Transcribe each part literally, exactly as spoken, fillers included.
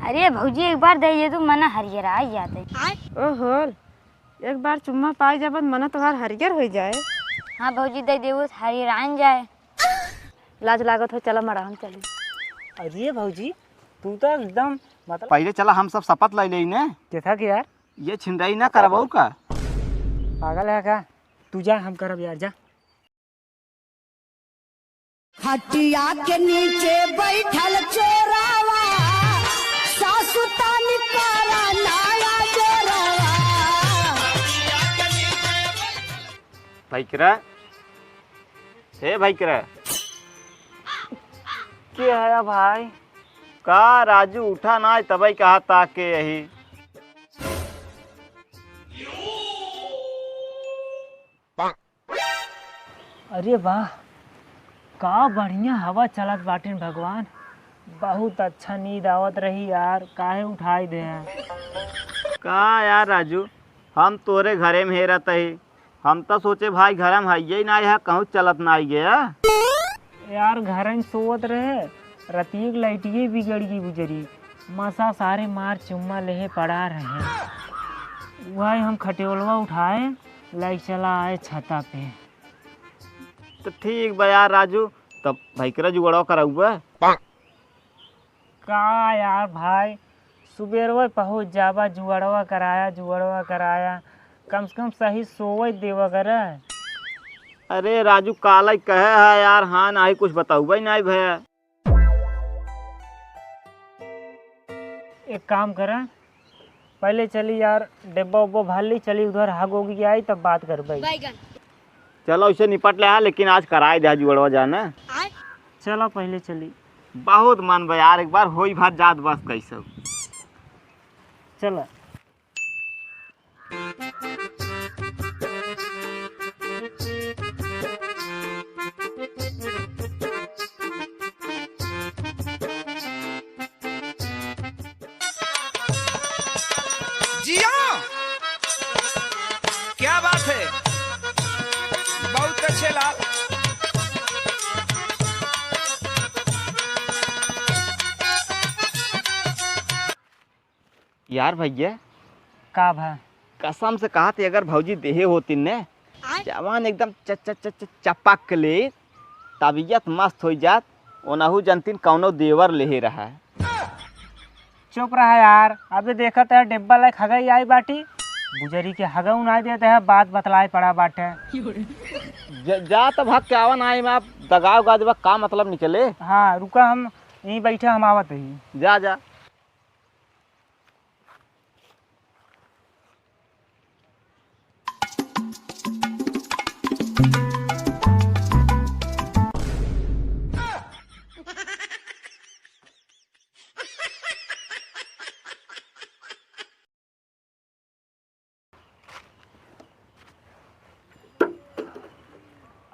अरे भौजी, एक बार दे दे तू, मन हरियर आ जाते। ओहो, एक बार चुम्मा पाई जाबत मन तोहार हरियर हो जाए। हाँ भौजी, दे देबू त हरियर आन जाए। लाज लागत हो, चला मड़ाहन चली। अरे भौजी, तू तो एकदम, मतलब, पहले चला हम सब शपथ ले लेई ने। कैसा कि यार? ये छिनराई ना करब और का? पागल है का? तू जा, हम करब यार, जा। खटिया के नीचे बैठल चोरावा, सासु तानी पारा नया जोरावा। भइकरा, हे भइकरा। के हया भाई? का राजू उठा नाई, तबई कहा ताके यही। अरे वाह, का बढ़िया हवा चलत बाटिन भगवान। बहुत अच्छा नींद आवत रही यार, काहे उठाई दे हैं? का यार राजू, हम तोरे घरे में हेरत ही, हम तो सोचे भाई घर में हइये ही ना है, कहूँ चलत ना आई गया। यार घर में सोवत रहे, रतिये के लाइटिये बिगड़ गई बुजरी, मसा सारे मार चुम्मा लेहे पड़ा रहे। वही हम खटेलवा उठाए, लाइक चला आए छता पे। तो ठीक बा यार राजू, तब भइकरा जुगड़वा करउबा। का यार भाई, सुबेरवे पहुँच जाबा, जुगड़वा कराया, जुगड़वा कराया, कम से कम सही सोवे देवा करे। अरे राजू, काले कहे है यार, हाँ नाही कुछ बताउबा ही नाही भया। एक काम करा, पहले चली यार, डिब्बा उब्बा भर ली, चली उधर हग उग के आई, तब बात करबे। बैगन। चलो, उसे निपट ले, हाँ, लेकिन आज कराए दे जुगड़वा जाना। आय। चलो, पहले चली। बहुत मन बा यार, एक बार होई भात जात बस कैसे। चलो। जिया, क्या बात है, बहुत अच्छे लाल। यार भइया। का भा? कसम से कहत ही, अगर भौजी देहे होतिन ने, आय। जवान एकदम च-, च-, च-, च-, चपक ले, तबीयत मस्त होइ जात, ओनहु जनतिन कौनो देवर लेहे रहा। चुप रहा यार, अबे देखत है डिब्बा लाइक हगई आई बाटी, बुजरी के हगऊ ना देते है, बात बतलाए पड़ा बाटे। ज-, जा तब हग के आवा ना, एमा दगाव गाज बा, का मतलब निकले? हाँ, रुका, हम यहीं बैठे, हम आवत ही। जा, जा।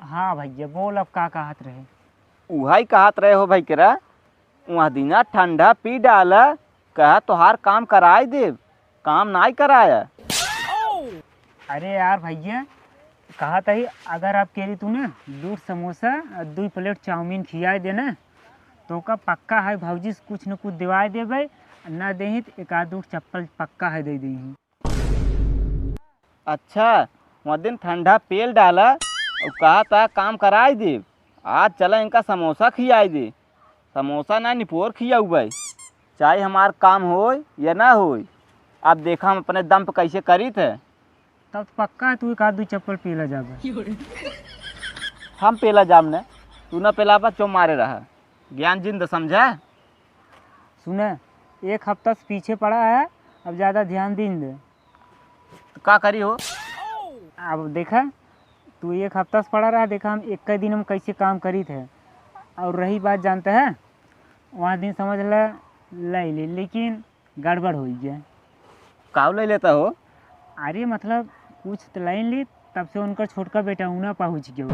हाँ भइया, बोल, अब का कहत रहे? उहइ कहत रहे हो भइकरा, उहाँ दिना ठंडा पी डाला, कहा तोहार काम कराइ देब, काम नाई कराया। अरे यार भइया, कहत ही अगर आप केरी तू ना दू समोसा और दुइ प्लेट चाउमीन खियाइ देना, तो का पक्का है भौजी से कुछ न कुछ दिवाइ देबे, ना देही तो एक आध दू चप्पल पक्का है दे देही। अच्छा, वह दिन ठंडा पेल डाला और कहा था काम कराई देब। आज चला इनका समोसा खियाई दे। समोसा ना निपोर खियाउबे, चाहे हमार काम होय या ना होय। अब देखा हम अपने दम पे कैसे करीत है। तब तो पक्का है तू एक आध दू चप्पल पेला जाबे। हम पेला जाम ने, तू ना पेलाबा, चो मारे रहा। ज्ञान जिंद समझा। सुने, एक हफ्ता से पीछे पड़ा है, अब ज्यादा ध्यान दीन दे। तो का करी हो? अब देखा, तू एक हफ्ता से पड़ा रहा, देखा हम एक दिन हम कैसे काम करीत है। और रही बात, जानते है, वहाँ दिन समझ ले, ले ले, लेकिन गड़बड़ हो गया। काऊ ले लेता हो? अरे मतलब, कुछ तो लाइन ली, तब से उनका छोटका बेटा ऊ ना पहुँच गया।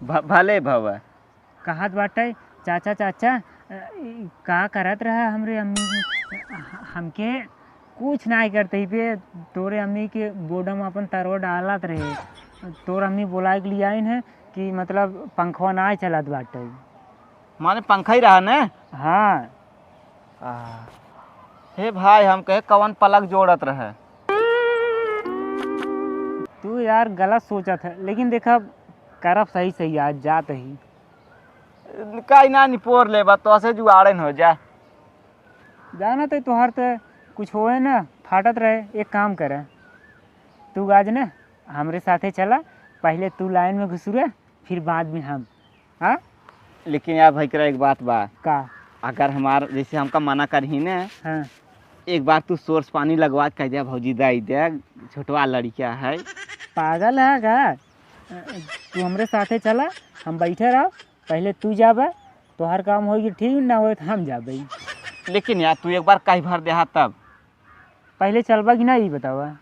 भ-, भले भवा। कहत बाटे, "चाचा, चाचा, अ, ई का करत रहा हमरे अम्मी के?" ह-, हमके कुछ नाई करते ही पे, तोरे अम्मी के बोडम अपन तरवा डालत रहे। तोर अम्मी बोलाए के लिए आइन है कि मतलब पंखवा नाई चलत बाटे। माने पंखा ही रहा ने? हाँ। आ, हे भाई, हम कहे कवन पलक जोड़त रहे। तू यार गलत सोचत है, लेकिन देखा, करब सही सही, आज जात ही। काई ना निपोर लेबा, तो से जुआड़न हो जा। जाना तो तोहर तो कुछ होए ना, फाटत रहे। एक काम करे, तू आज ना हमरे साथे चला, पहले तू लाइन में घुसुरे, फिर बाद में हम। हाँ? लेकिन यार भाई, करा एक बात बा। का? अगर हमार, जैसे हमका मना करही ने, हाँ। एक बार तू सोर्स पानी लगवा के कह दे, "भौजी, दे दे, छोटवा लड़किया है।" पागल है का? तू हमरे साथे चला, हम बैठे रहो, पहले तू जाबे, तोहर काम होई कि ठीक, ना होई तो हम जाबे। लेकिन यार, तू एक बार कह भर दे हा तब। पहले चलबा कि ना, ई बतावा।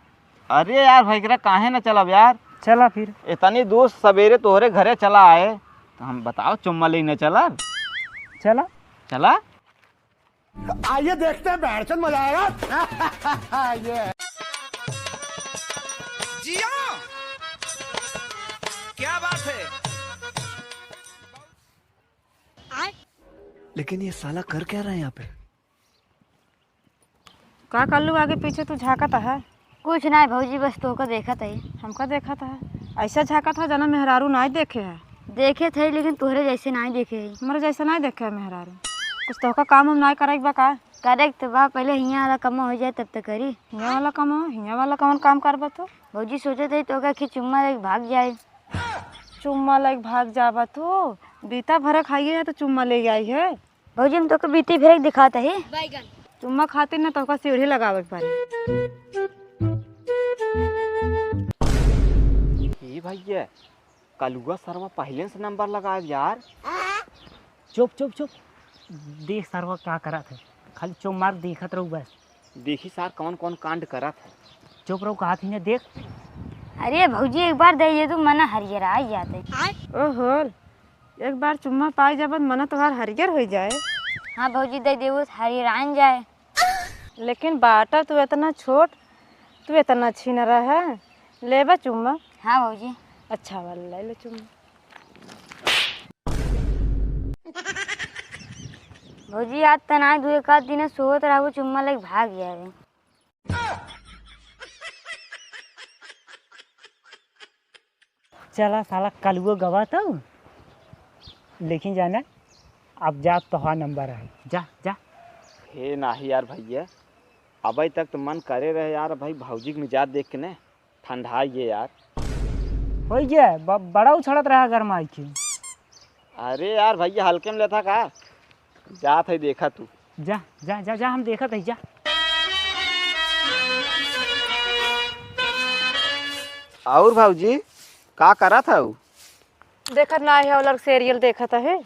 अरे यार भाई, एकरा काहे ना चलब यार? चला फिर। इतनी दूर सवेरे तोहरे घरे चला आए, तो हम बताओ चुम्मा ले न चलब? चला। चला? आइए देखते हैं, बहरचंद मजा आएगा। ये जिया, क्या बात है? लेकिन ये साला कर क्या रहा है यहाँ पे? का कल्लू, आगे पीछे तू झाँकत है? कुछ नाहीं भौजी, बस तोहका देखत है। हमका देखत है? ऐसा झाँकत है जना मेहरारू नाहीं देखे है। देखे थे, लेकिन तोहरे जैसे नाहीं देखे है। हमरे जैसे नाहीं देखे है मेहरारू। कुछ तोहका काम हम नाहीं करे के बा का? करे के तो बा, पहले हियाँ वाला कमवा हो जाए तब तो करी। हियाँ वाला कमवा? हियाँ वाला कौन काम करबा तू? भौजी सोचत है तोहका कि चुम्मा लेके भाग जाए। चुम्मा लेके भाग जाबा तू? बीता भरा खाइए है तो चुम्मा ले आई है। भौजी, हम तोके बीती फेर के दिखात हई। चुम्मा खातिर ना तोका सीढ़ी लगावे के पड़ी। ए भैया, कलुआ सरवा पहिले से नंबर लगाए यार। चुप, चुप, चुप। देख सरवा का करत है, खाली चुप मार देखत रहू बस। देखी सार कौन कौन कांड करत है। चुप रहू, कहा थी ना, देख। अरे भौजी, एक बार दे दे तू, मना हरियर आ जाते। ओहो, एक बार चुम्मा पाई जब मना तोहार हरियर हो जाए। हाँ भौजी, दे देबू, हरियर आन जाए। लेकिन बाटा तू इतना छोट, तू इतना छीन रहा है, लेबा चुम्मा? हाँ भौजी। अच्छा वाला ले ले चुम्मा। भौजी, आज त ना दू एक आध दिन सोत रहबू, चुम्मा लेके भाग जाए। चला साला कलुओ गवा तो, लेकिन जाना अब जा तोहार नंबर है, जा, जा। हे नाही यार भैया, अबे तक तो मन करे रहे यार भाई, भौजी के मिजाज देख के ने ठंडा ये यार। हो गया, ब-, बड़ा उछड़त रहा गरमाई के। अरे यार भैया, हल्के में लेता का? जात है, देखा तू। जा, जा, जा, जा, हम देखत है, जा। और भौजी, का करत हऊ? देखत ना है, ओलर serial देखत है।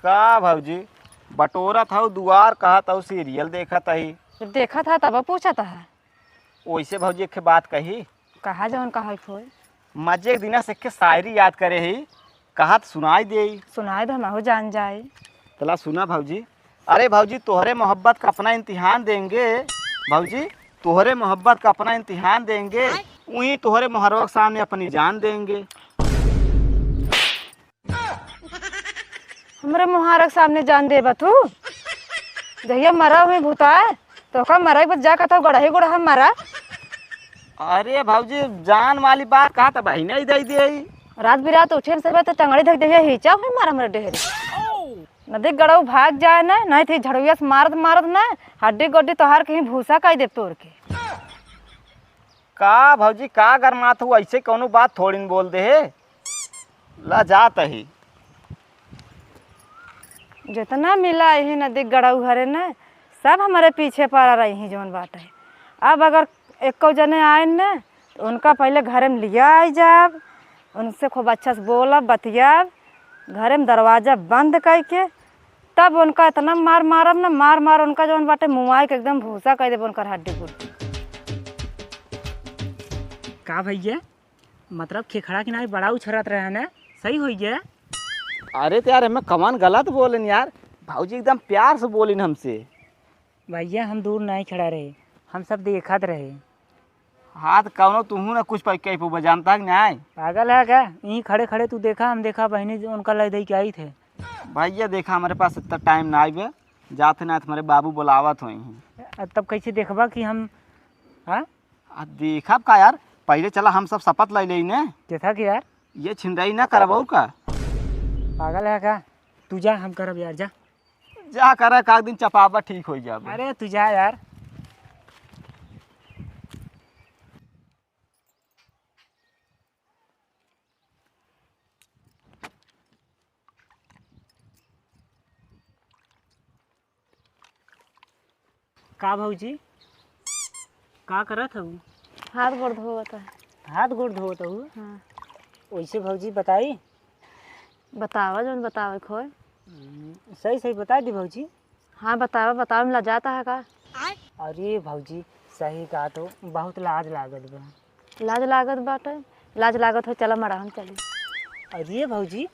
का भौजी, बटोरत हऊ दुआर, कहत हऊ serial देखत ही। देखत है तब पूछत है। ओइसे भौजी, एक ठे बात कही। कहा जवन कहे खोए। मजे के दिना से एक ठे शायरी याद करे ही, कहत सुनाई देई। सुनाई दे, हमहू जान जाई। तला सुना भौजी। अरे भौजी, तोहरे मोहब्बत का अपना इम्तिहान देंगे। भौजी, तोहरे मोहब्बत का अपना इम्तिहान देंगे, उहीं तोहरे मोहरवा के सामने अपनी जान देंगे। हमरे मोहारा के सामने जान देबा तू? जहिया मरा हुई भूताए, तो का मरा के बाद जा कहता गड़ही गड़हा मरा। अरे भौजी, जान वाली बात कहा त बहिने ही दे दे। रात बिरात उठे से तो टंगड़ी धक दे, हिचा हुई मारा हमरे डेहरी। नदी गड़ऊ भाग जाए ना, नहीं थी झड़ुइया से मारत मारत ना, हड्डी गोड्डी तोहार कहीं भूसा कई देब तोड़ के। का भौजी, का गरमात हो, ऐसे कौनो बात थोड़ी न बोल दे हे। ला जात ही। जितना मिला यही नदी गड़ऊ हरे न, सब हमरे पीछे पड़ा रही जौन बाटे। अब अगर एको जने आए न, तो उनका पहले घरे में लिया आई जाब, उनसे खूब अच्छा से बोलब, बतियाब, घरे में दरवाजा बंद करके, तब उनका इतना मार मारब न, मार मार उनका जौन बाटे मुआई के एकदम भूसा कर देब उनकर हड्डी गुड्डी। का भैया, मतलब खेखड़ा के नाई बड़ा उछरत रहे न, सही होई गया। अरे तो यार, हमें कमान गलत बोलिन यार, भौजी एकदम प्यार से बोलिन हमसे। भैया, हम दूर नाई खड़ा रहे, हम सब देखत रहे। हाँ, तो कौनो तुहू ना कुछ पै-, कह पउबा, जानता है कि नाई? पागल है का? यहीं खड़े खड़े तू देखा, हम देखा, बहिनी जो उनका लय दई के आई थे। भैया देखा, हमरे पास इतना time नाई बे, जात है ना, तुम्हारे बाबू बुलावत होई हैं। अ, तब कैसे देखबा कि हम, हाँ? आ, देखब का यार, पहले चला हम सब शपथ ले लेई ने। कैसा कि यार? ये छिनराई ना करबऊ का? पागल है का? तू जा, हम करब यार, जा। जा करे, का दिन चपाबा ठीक हो जाबे। अरे तू जा यार। का भौजी, का करत हऊ? हाथ गोड़ धोवत है। हाथ गोड़ धोवत हऊ? हाँ। वैसे भौजी बताई? बतावा, जौन बतावे के होय। हम्म, सही सही बता दी भौजी। हाँ, बतावा, बतावा में लजाता है का? अरे भौजी, सही कहा तो, बहुत लाज लागत बा। लाज लागत बाटे? लाज लागत हो, चला मड़ाहम चली। अरे भौजी,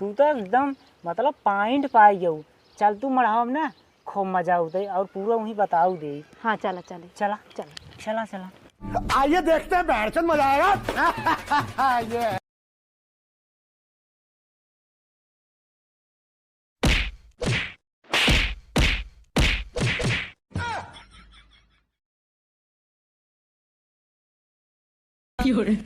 तू तो एकदम मतलब पॉइंट पाई गऊ। चल तू मड़ाहम ना, खूब मजा उठे और पूरा वहीं बताऊ दे। हाँ, चला चली। चला। चला। चला, चला। आइए देखते हैं, बहरचंद मजा आएगा। ये।